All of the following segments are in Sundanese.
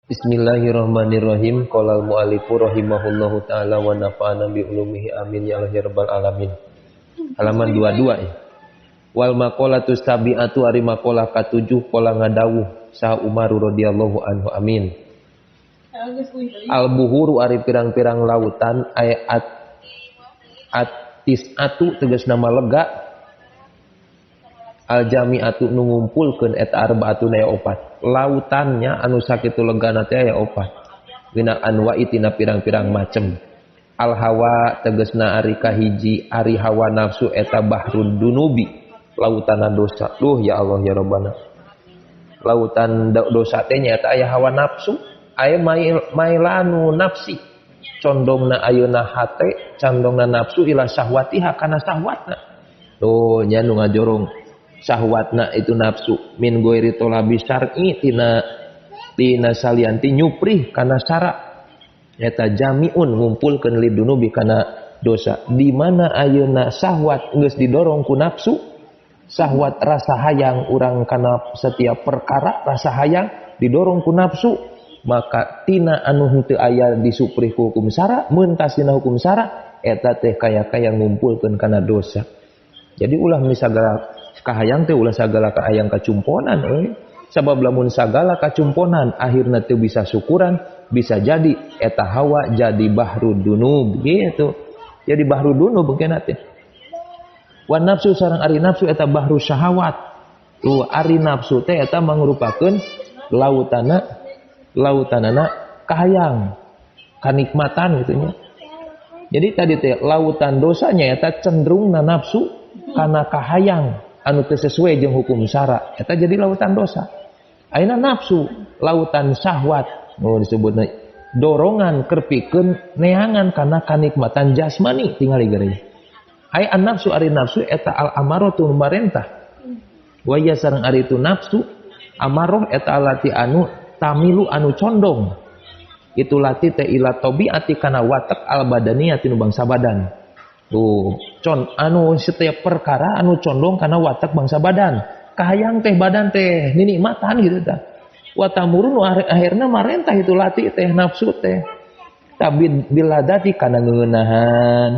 Bismillahirrahmanirrahim. Qala al-mu'allifu rahimahullahu taala wa nafa'ana bi ulumihi amin ya Allah ya rabbal alamin. Halaman 22 ya. Wal maqalatu sabi'atu ari maqalah katujuh qala ngadawuh saha Umar radhiyallahu anhu amin. Al buhuru ari pirang-pirang lautan ayat at-tis'atu tegas nama lega al jami'atu nu ngumpulkeun eta arbaatun aya opat. Lautannya anu sakitu legana teh aya opat. Minal anwa'i tina pirang-pirang macem. Al hawa tegasna ari kahiji ari hawa nafsu eta bahrud dunubi, lautana dosa. Duh ya Allah ya Rabbana. Lautan dosa teh nyaeta aya hawa nafsu, aya mailanu nafsi. Condongna ayeuna hate, condongna nafsu ila syahwatiha kana syahwatna. Tuh nya nu ngajorong syahwatna itu nafsu min ghairi tolabi syar'i tina tina salianti nyuprih kana syara eta jamiun ngumpulkeun lidunubi kana dosa. Di mana ayeuna syahwat geus didorong ku nafsu, syahwat rasa hayang urang kana setiap perkara rasa hayang didorong ku nafsu, maka tina anu henteu aya disuprih ku hukum syara, mentas dina hukum syara eta teh kaya-kaya ngumpulkeun kana dosa. Jadi ulah misagala kahayang teh ulah sagala kahayang kacumponan euy. Sabab lamun sagala kacumponan akhirna teu bisa syukuran, bisa jadi eta hawa jadi bahrud dunub gitu. Jadi bahrud dunub engkena teh. Wan nafsu sareng ari nafsu eta bahru syahwat. Tuh ari nafsu teh eta mangrupakeun lautana lautanana kahayang, kanikmatan gitu nya. Jadi tadi teh lautan dosanya eta cenderungna nafsu kana kahayang anu teu sesuai jeung hukum syara, eta jadi lautan dosa. Ayeuna nafsu lautan syahwat, nu disebutna dorongan kerpikeun neangan kana kanikmatan jasmani tingali geuring. Ai an nafsu ari nafsu eta al amaratu marentah. Wa ya sareng ari itu nafsu amaroh eta alati anu tamilu anu condong. Itu lati teh ila tabiati kana watak al badaniyati nu bangsa badan. Tuh, anu setiap perkara anu condong karena watak bangsa badan. Kahayang teh badan teh ninikmatan gitu tah. Watamurun akhirna marentah itu lati teh nafsu teh. Tapi biladati kana ngeunahan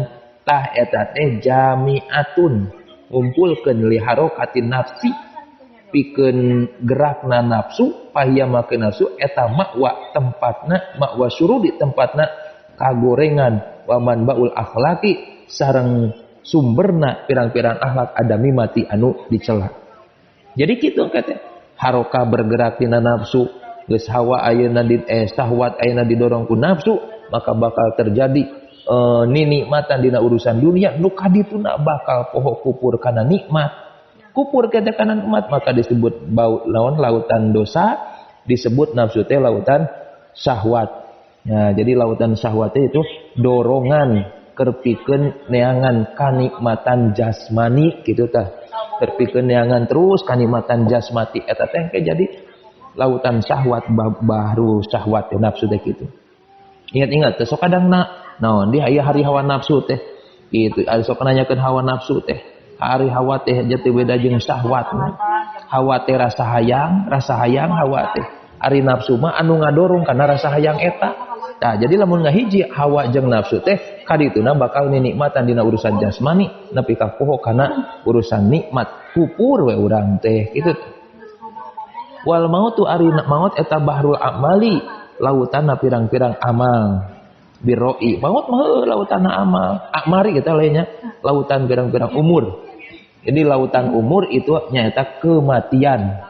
tah eta teh jamiatun ngumpulkeun li harokatin nafsi pikeun gerakna nafsu pahia make nafsu eta makwa tempatna makwa syurudi tempatna kagorengan wa manbaul akhlaqi sareng sumberna pirang-pirang akhlak adami mati anu dicela. Jadi kitu kata haroka bergerak tina nafsu geus hawa ayeuna di syahwat ayeuna didorong ku nafsu maka bakal terjadi ninikmatan dina urusan dunia nu kadituna bakal poho kupur kana nikmat. Kupur kata kana nikmat maka disebut bau lawan lautan dosa, disebut nafsu teh lautan syahwat. Nah, jadi lautan syahwat itu dorongan kerpikeun neangan kanikmatan jasmani gitu tah. Kerpikeun neangan terus kanikmatan jasmati eta teh engke jadi lautan syahwat bahru syahwat teh nafsu teh kitu. Ingat-ingat teh sok kadang na naon di aya hari hawa nafsu teh gitu, aya sok nanyakeun hawa nafsu teh. Hari hawa teh jati beda jeung syahwat. Hawa teh rasa hayang hawa teh. Ari nafsu mah anu ngadorong kana rasa hayang eta. Nah, jadi lamun ngahiji hawa jeung nafsu teh kadituna bakal ninikmatan dina urusan jasmani nepi ka poho kana urusan nikmat kupur we urang teh kitu. Wal mautu ari maut eta bahrul amali lautana pirang-pirang amal biroi maut mah lautana amal akmari kita lainnya lautan pirang-pirang umur. Jadi lautan umur itu nyaeta kematian.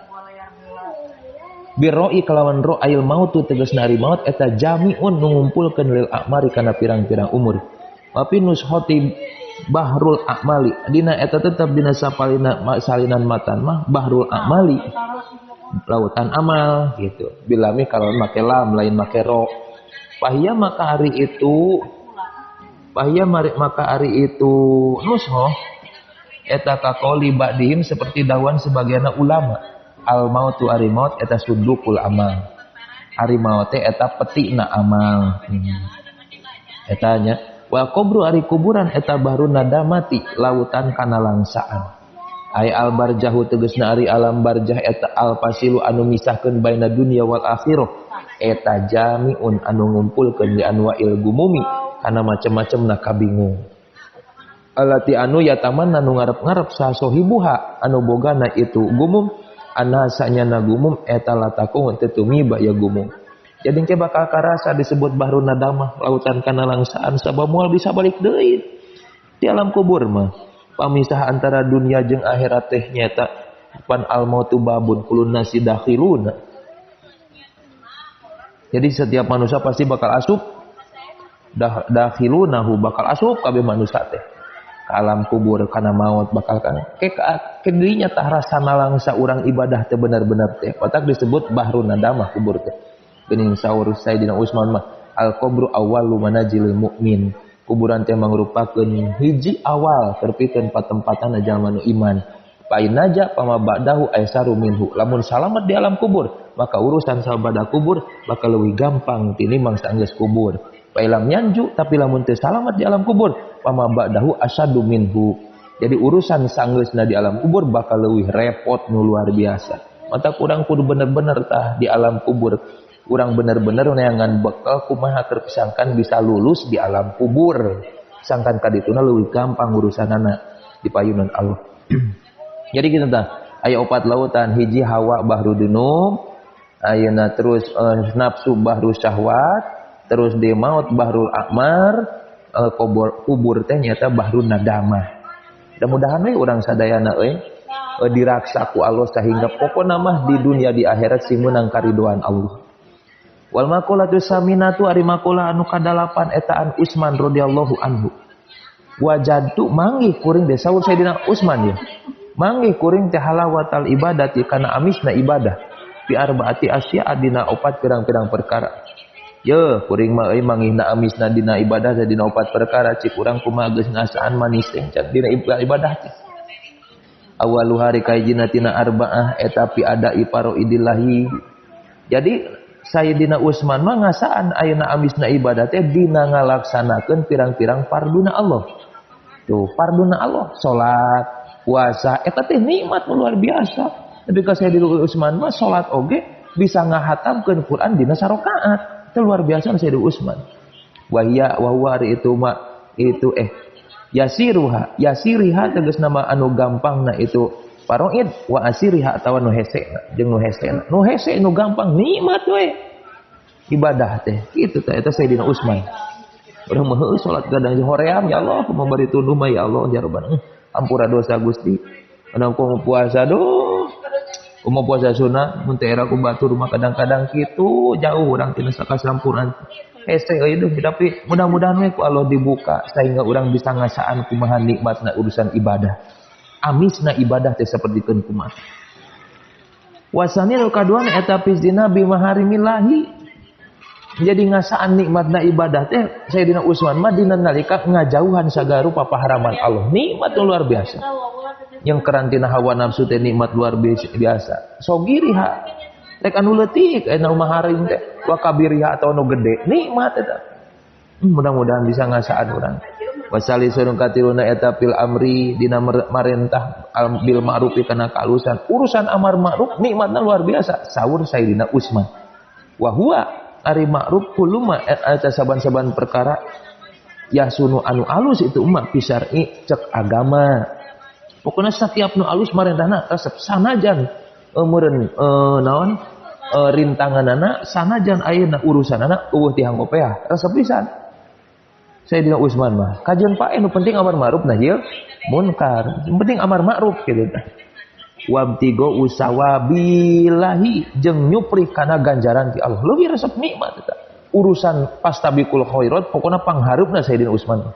Biroi kelawan ro ail mautu tegas nari maut eta jamiun nu ngumpulkeun lil akmari kana pirang-pirang umur. Wapi nushoti bahrul akmali dina eta tetep dina sapalina salinan matan mah bahrul akmali lautan amal gitu. Bilami kalau make lam lain make ro. Pahia maka hari itu pahia maka hari itu nushoh eta kaqoli ba'dihim seperti dawan sebagian ulama. Al mautu ari maut eta sundukul amal. Ari maut teh eta petikna amal. Eta nya wa qabru ari kuburan eta baru nadamati lautan kana langsaan. Ai al barjahu tegasna ari alam barjah eta al fasilu anu misahkeun baina dunya wal akhirah eta jamiun anu ngumpulkeun li anwa'il gumumi kana macem-macemna kabingung. Alati anu yatamanna nu ngarep-ngarep sasohibuha anu bogana itu gumum anasanya na gumum eta lataku teu tumiba ya gumum. Jadi ke bakal karasa disebut bahrun nadamah lautan kana langsaan sabab moal bisa balik deui di alam kubur mah. Pamisah antara dunia jeung akhirat teh nyata pan al mautu babun kulun nasi dakhiluna. Jadi setiap manusia pasti bakal asup dakhilunahu bakal asup kabeh manusia teh ke alam kubur kana maut bakal kan ke dirinya tah rasa nalangsa urang ibadah teh benar-benar teh otak disebut bahrun nadamah kubur teh. Geuning saur Sayyidina Utsman mah al qabru awwalu manazilil mukmin. Kuburan teh mangrupakeun hiji awal terpikeun patempatan jalma nu iman. Fa inaja pama ba'dahu aisaru minhu. Lamun salamet di alam kubur, maka urusan sabada kubur bakal leuwih gampang tinimbang saenggeus kubur. Fa ilam yanju tapi lamun teu salamet di alam kubur, pama ba'dahu asyadu minhu. Jadi urusan sanggeusna di alam kubur bakal leuwih repot nu luar biasa. Mata kurang kudu bener-bener tah di alam kubur. Urang bener-bener neangan bekal kumaha keur sangkan bisa lulus di alam kubur. Sangkan kadituna leuwih gampang urusanana di payunan Allah. Jadi kitu tah, aya opat lautan, hiji hawa bahru dunub, ayeuna terus nafsu bahru syahwat, terus di maut bahrul akmar, kubur teh nyata bahrun nadamah. Mudah-mudahan we urang sadayana euy diraksa ku Allah sehingga pokona mah di dunia di akhirat sing meunang karidoan Allah. Wal maqalatu saminatu ari maqalah anu kadalapan etaan Utsman radhiyallahu anhu. Wajadtu manggih kuring deh saur Sayyidina Utsman ya. Manggih kuring teh halawatal ibadati kana amisna ibadah bi arbaati asya dina opat pirang-pirang perkara. Ye kuring mah euy manggihna amisna dina ibadah teh dina opat perkara cik urang kumaha geus ngasaan manis teh dina ibadah teh. Awalu hari kajina tina arbaah eta pi ada iparoidillahi. Jadi Sayyidina Utsman mah ngasaan ayeuna amisna ibadah teh dina ngalaksanakeun pirang-pirang farduna Allah. Tuh, farduna Allah, salat, puasa eta teh nikmat luar biasa. Tapi ka Sayyidina Utsman mah salat oge bisa ngahatamkeun Quran dina sarakaat. Itu luar biasa Sayyidina Utsman. Wahia wa huwa itu ma itu yasiruha, yasiriha tegas nama anu gampangna itu paroid wa asiriha atawa nu hese jeung nu hese. Nu hese nu gampang nikmat we. Ibadah teh kitu teh eta Sayyidina Utsman. Urang mah heueuh salat gadang hoream ya Allah memberi tunduh mah ya Allah ya Rabbana. Ampura dosa Gusti. Urang kumaha puasa duh. Kumaha puasa sunah mun teh era ku batur mah kadang-kadang kitu jauh urang tina sakasampuran. Hese euy duh tapi mudah-mudahan we ku Allah dibuka sehingga urang bisa ngasaan kumaha nikmatna urusan ibadah. Amisna ibadah teh sapertikeun kumaha. Wasani nu kaduana eta pizina bi maharimillahi. Jadi ngasaan nikmatna ibadah teh Sayyidina Utsman mah dina nalika ngajauhan sagarupa paharaman Allah. Nikmat luar biasa. Yang karantina hawa nafsu teh nikmat luar biasa. Sogiriha rek anu leutik anu maharim teh wa kabiriha atau anu gede nikmat eta. Mudah-mudahan bisa ngasaan urang. Wasali surung katiluna eta fil amri dina marentah bil ma'ruf kana kaalusan. Urusan amar ma'ruf nikmatna luar biasa. Saur Sayyidina Utsman. Wa huwa ari ma'ruf kuluma eta saban-saban perkara yasunu anu alus itu umat pisar'i cek agama. Pokoknya setiap nu alus marentahna resep sanajan meureun naon rintanganana sanajan ayeuna urusanana eueuh tihang kopeah resep pisan. Sayyidina Utsman mah kajian pae nu penting amar ma'ruf nahi munkar, nu penting amar ma'ruf kitu tah. Wabtigo usawabillahi jeung nyupri kana ganjaran ti Allah. Leuwih resep nikmat eta. Urusan pastabikul khairat pokona panghareupna Sayyidina Utsman.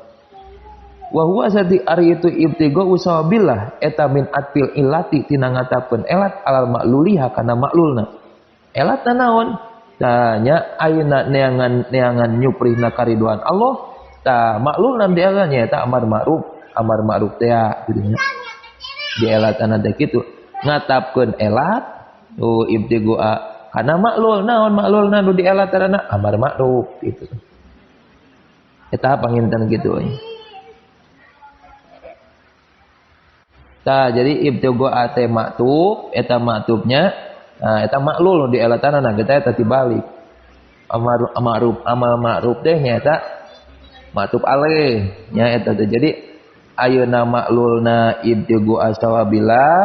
Wa huwa sati ari itu ibtigo usawabillah eta min atfil illati tina ngatapeun elat alal makluliha kana maklulna. Elatna naon? Tanya ayeuna neangan nyuprihna kariduan Allah. Ta maklulna dialanya eta amar ma'ruf teh kitu nya. Dielatana teh kitu. Ngatapkeun elat oh ibtigo kana maklul naon maklulna nu dielatana amar ma'ruf kitu. Eta panginten kitu euy. Tah jadi ibtigha teh maktub eta maktubnya nah eta maklul di elatanana kita eta tibalik. Amar ma'ruf amal ma'ruf teh nya eta maktub alaih nya eta teh. Jadi ayeuna maklulna ibtigha sawabillah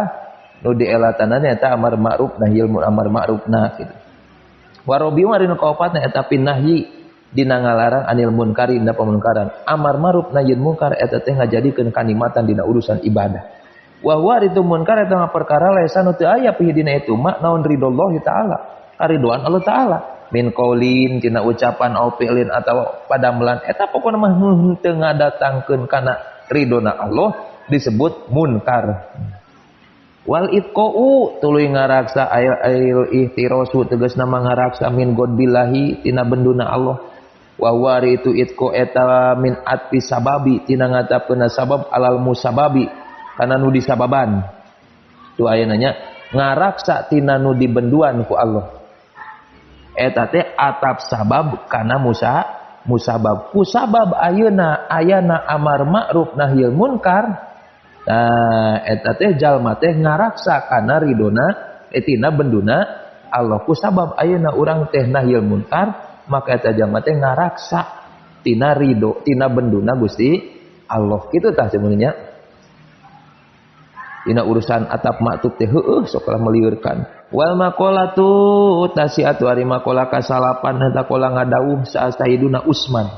nu di elatanana eta amar ma'ruf nahi amar ma'rufna kitu. Warobi ari nu kaopatna eta pinahyi dina ngalarang anil munkari dina pamunkaran. Amar ma'ruf nahi munkar eta teh ngajadikeun kanikmatan dina urusan ibadah. Wa huwa itu munkar eta mah perkara laisa nu teu aya pihi dina itu mak naon ridhollahi taala, karidoan Allah taala min qaulin tina ucapan au fi'lin atawa padamelan eta pokona mah teu ngadatangkeun kana ridona Allah disebut munkar. Wal itqau tuluy ngaraksa ail ihtirasu tegasna mangaraksa min godbillahi tina benduna Allah. Wa huwa itu itqo eta min atfi sababi tina ngatapkeun sabab alal musababi kana nu disababan. Tu aya nanya ngaraksa tina nu dibenduan ku Allah. Eta teh atap sabab kana musabab. Ku sabab ayeuna ayana amar ma'ruf nahyil munkar. Nah eta teh jalma teh ngaraksa kana ridona tina benduna Allah. Ku sabab ayeuna urang teh nahyil munkar maka eta jalma teh ngaraksa tina ridho tina benduna Gusti Allah. Kitu tah sebenarnya. Dina urusan atap maktub teh heueuh sok lah meliurkan. Wal maqalatu tasiatu ari maqala kasalapan eta kola ngadawuh sa Sayyiduna Utsman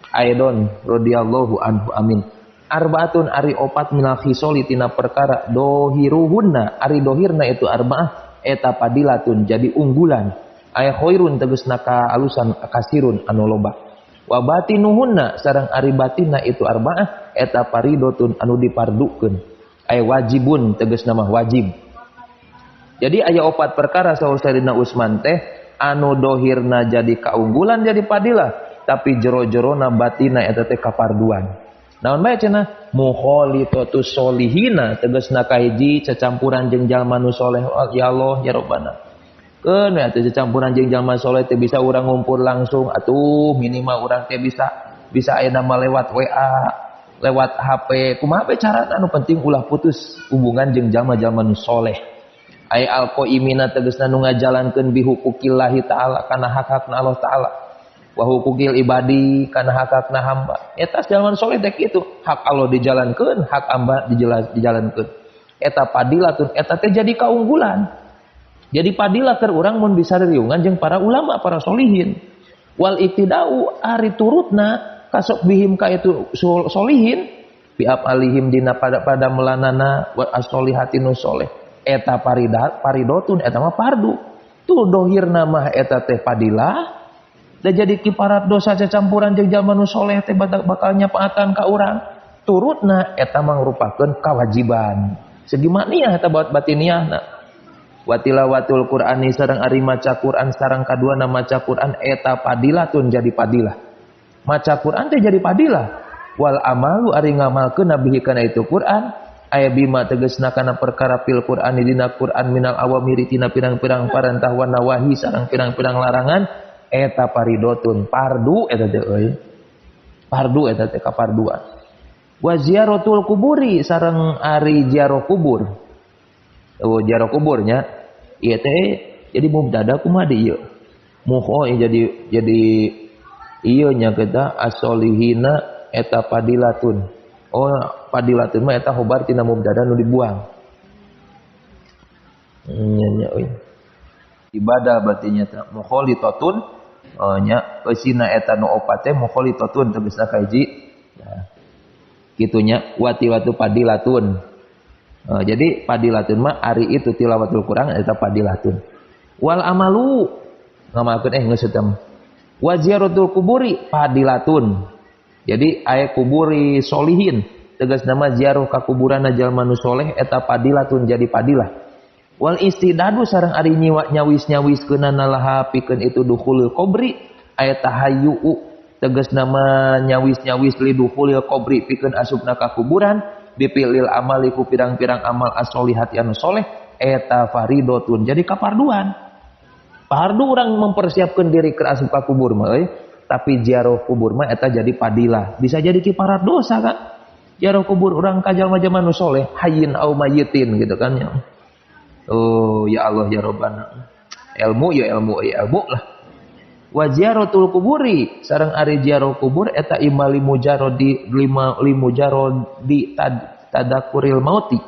aidon radhiyallahu anhu amin. Arbaatun ari opat minal khisoli tina perkara dohiruhunna ari dohirna itu arbaah eta padilatun jadi unggulan aya khairun tegasna ka alusan kasirun anu loba. Wa batinuhunna sareng ari batinna itu arbaah eta paridotun anu dipardukeun ay wajibun tegas nama wajib. Jadi aya opat perkara saur Sayyidina Utsman teh anu dohirna jadi kaunggulan jadi padilah tapi jero-jerona batina eta teh kaparduan. Naon bae cenah mukhalitatus solihina tegasna kahiji cecampuran jeung jalma nu soleh ya Allah ya Rabbana. Keun we atuh cecampuran jeung jalma soleh teh bisa urang ngumpul langsung atuh minimal urang teh bisa bisa aya nama lewat WA lewat HP kumaha we carana anu penting ulah putus hubungan jeung jalma-jalma nu soleh. Ay alqaimina tegasna nu ngajalankeun bihuquqillahi taala kana hak-hakna Allah taala wa huquqil ibadi kana hak-hakna hamba. Eta jalma soleh teh kitu, hak Allah dijalankeun, hak hamba dijalankeun. Eta padilatun eta teh jadi kaunggulan. Jadi padilah keur urang mun bisa riungan jeung para ulama, para solihin. Wal iktidau ari turutna kasok bihim ka itu solihin biab alihim dina pada melanana wa as-solihati nu soleh eta paridotun eta mah pardu tuh dohirna mah eta teh padilah da jadi kiparat dosa cacampuran jeung jalma nu soleh teh bakal nyapaatan ka urang turutna eta mah ngrupakeun kawajiban segi makniah eta batiniahna. Wa tilawatul Qur'ani sareng ari maca Qur'an sareng kaduana maca Qur'an eta padilatun jadi padilah. Maca Quran teh jadi padilah. Wal amalu ari ngamalkeun nabi kana itu Quran aya bima tegasna kana perkara fil Qur'ani dina Quran minal awamiri tina pirang-pirang parentah wa nawahi sareng pirang-pirang larangan eta paridotun pardu eta teh euy. Pardu eta teh kaparduan. Wa ziyaratul kuburi sareng ari ziarah kubur. Oh ziarah kuburnya ieu teh jadi mubtada kumaha di ieu? Muho jadi iya nya kita as-solihina eta padilatun. Oh padilatun mah eta khobar tina mubtada nu dibuang. Nya nya euy. Ibadah berarti nya ta mukhalitatun oh nya eusina eta nu opat teh mukhalitatun tegasna kahiji. Nah, kitu nya wati-watu padilatun. Oh, jadi padilatun mah ari itu tilawatul Quran eta padilatun. Wal amalu ngamalkeun geus eta mah. Wa ziyaratul kuburi padilatun. Jadi aya kuburi solihin tegas nama ziarah ka kuburanna jalma nu soleh eta padilatun jadi padilah. Wal istidadu sareng ari nyawis-nyawiskeunana laha pikeun itu dukhulul qabri aya tahayyu tegas nama nyawis-nyawis li dukhulil qabri pikeun asupna ka kuburan bipilil amali ku pirang-pirang amal as-solihati anu soleh eta faridotun jadi kaparduan. Pardu orang mempersiapkan diri ke asup ka kubur mah euy, tapi ziarah kubur mah eta jadi padilah, bisa jadi kiparat dosa kan. Ziarah kubur urang ka jalma-jalma nu soleh, hayyin au mayyitin gitu kan ya. Oh ya Allah ya Rabbana. Ilmu ya ilmu ya ilmu lah. Wa ziaratul kuburi sareng ari ziarah kubur eta ima limujarodi lima limujarodi tadakuril mauti.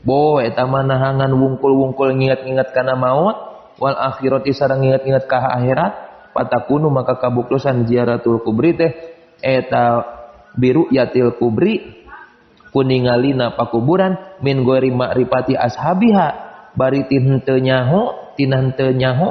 Bo eta manahangan wungkul-wungkul nginget-nginget kana maut wal akhirati sareng nginget-nginget ka akhirat patakunu maka kabuktosan ziaratul kubri teh eta biru yatil kubri kuningalina pakuburan min ghairi ma'rifati ashabiha bari tin henteu nyaho tina henteu nyaho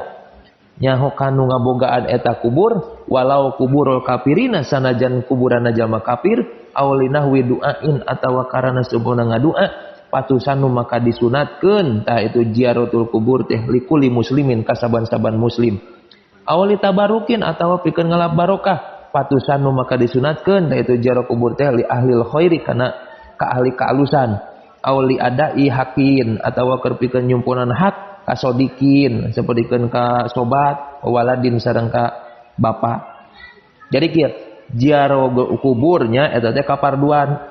nyaho kanu ngabogaan eta kubur walau kuburul kafirina sanajan kuburanna jalma kafir aulinahwi du'ain atawa karana subona ngadua patusanu maka disunatkeun tah itu ziaratul kubur teh likuli muslimin kasaban-saban muslim awali tabarukin atawa pikeun ngalap barokah patusanu maka disunatkeun tah itu ziarah kubur teh li ahlil khairi kana ka ahli kaalusan awli adai hakin atawa keur pikeun nyumpunan hak kasodikin sapertikeun ka sobat waladin sareng ka bapa. Jadi kieu ziarah kuburnya eta teh kaparduan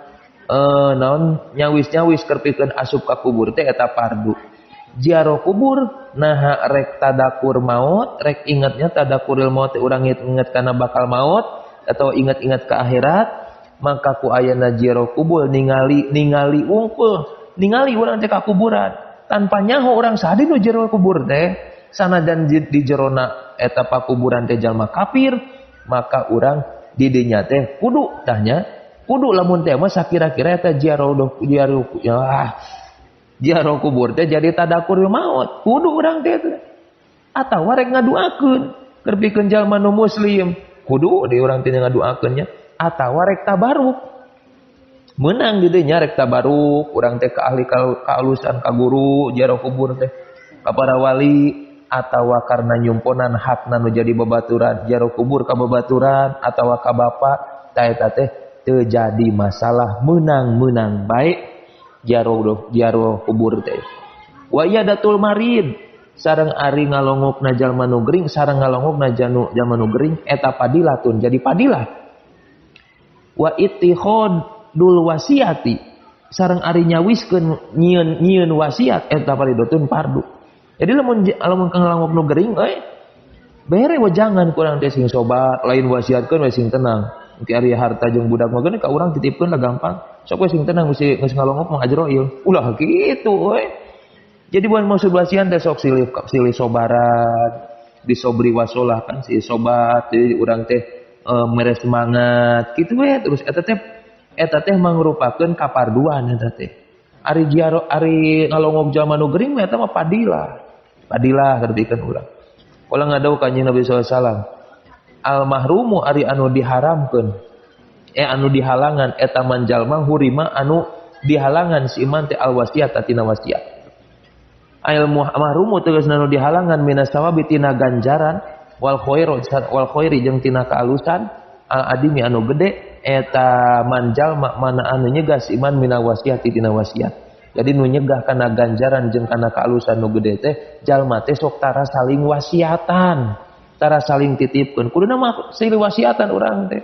naon nyawis-nyawis keur pikeun asup ka kubur teh eta fardu. Ziarah kubur naha rek tadakur maut, rek ingatnya tadakuril maut urang inget kana bakal maut atau ingat-ingat ke akhirat, maka ku ayana ziarah kubur ningali ningali wungkul, ningali urang teh ka kuburan tanpa nyaho urang sadi nu jero kubur teh sanajan di jerona eta pakuburan teh jalma kafir, maka urang di dinya teh kudu tahnya kudu lamun teh mah sakira-kira eta ziarah ya ziarah kubur teh jadi tadakur maut kudu urang teh atawa rek ngaduakeun keur pikeun jalma nu muslim kudu di urang teh ngaduakeun nya atawa rek tabaruk meunang di dinya rek tabaruk urang teh ka ahli kaalusan ka guru ziarah kubur teh ka para wali atawa karena nyumponan hakna nu jadi babaturan ziarah kubur ka babaturan atawa ka bapa tah eta teh teu jadi masalah meunang-meunang baik ziarah kubur teh. Wa iyadatul marid sareng ari ngalongokna jalma nu gering sareng ngalongokna jalma nu gering eta padilatun jadi padilah. Wa ittikhadul wasiati sareng ari nyawiskeun nyieun wasiat eta paridatun fardu. Jadi lamun lamun ngalongok nu gering euy bere wejangan kurang teh sing sobat lain wasiatkeun we sing tenang. Engke ari harta jeung budak mah ka urang titipkeun lah gampang. Sok we sing tenang geus geus ngalongok mah ajroil. Ulah kitu we. Jadi bukan maksud wasiat teh sok silih silih sobaran, disobri wasolah kan si sobat jadi urang teh mere semangat kitu we terus eta teh mangrupakeun kaparduan eta teh. Ari ziarah ari ngalongok jalma nu gering mah eta mah padilah. Padilah keur urang. Ulah ngadau kanjeng Nabi sallallahu alaihi wasallam. Al mahrumu ari anu diharamkeun anu dihalangan eta man jalma hurima anu dihalangan si iman teh al wasiat tina wasiat. Al mahrumu tegasna anu dihalangan minas sawabi tina ganjaran wal khairu wal khairi jeung tina kaalusan al adimi anu gede eta man jalma mana anu nyegah si iman mina wasiat tina wasiat. Jadi nu nyegah kana ganjaran jeung kana kaalusan nu gede teh jalma teh sok tara saling wasiatan, tara saling titipkeun. Kuduna mah silih wasiatan urang teh.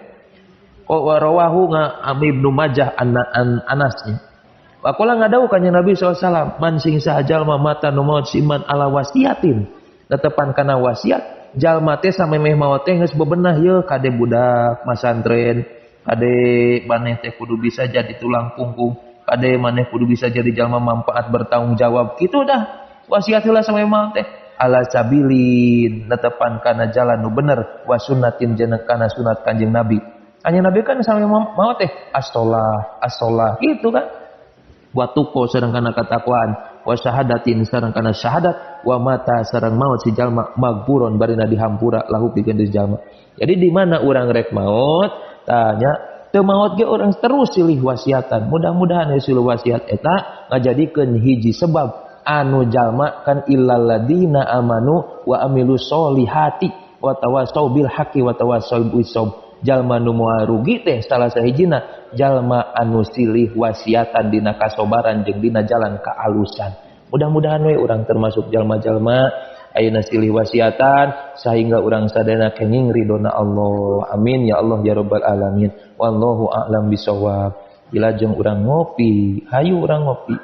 Rawahu nga Ibnu Majah an Anasnya. Waqala ngadau ka Nabi sallallahu alaihi wasallam man sing saha jalma mata nu maot si iman ala wasiatin netepan kana wasiat jalma teh samemeh maot teh geus bebenah yeuh kade budak masantren, kade maneh teh kudu bisa jadi tulang punggung, kade maneh kudu bisa jadi jalma manfaat bertanggung jawab kitu dah wasiat heula samemeh maot teh ala sabilin netepan kana jalan nu bener wa sunnatin jeung kana sunat Kanjeng Nabi. Kanjeng Nabi kan samemeh maot teh as-shalah as-shalah gitu kan. Wa tuqa sareng kana katakwaan wa syahadatin sareng kana syahadat wa mata sareng maut si jalma magburon barina dihampura lahu pikeun di jalma. Jadi di mana urang rek maot tanya teu maot ge urang terus silih wasiatan. Mudah-mudahan silih wasiat eta ngajadikeun hiji sebab anu jalma kan illal ladina amanu wa amilus solihati wa tawasau bil haqqi wa tawasau bis sabr. Jalma nu moal rugi teh salah sahijina jalma anu silih wasiatan dina kasobaran jeung dina jalan kaalusan. Mudah-mudahan we urang termasuk jalma-jalma ayeuna silih wasiatan sehingga urang sadayana kenging ridona Allah. Amin ya Allah ya rabbal alamin. Wallahu a'lam bisawab. Dilajeng urang ngopi, hayu urang ngopi.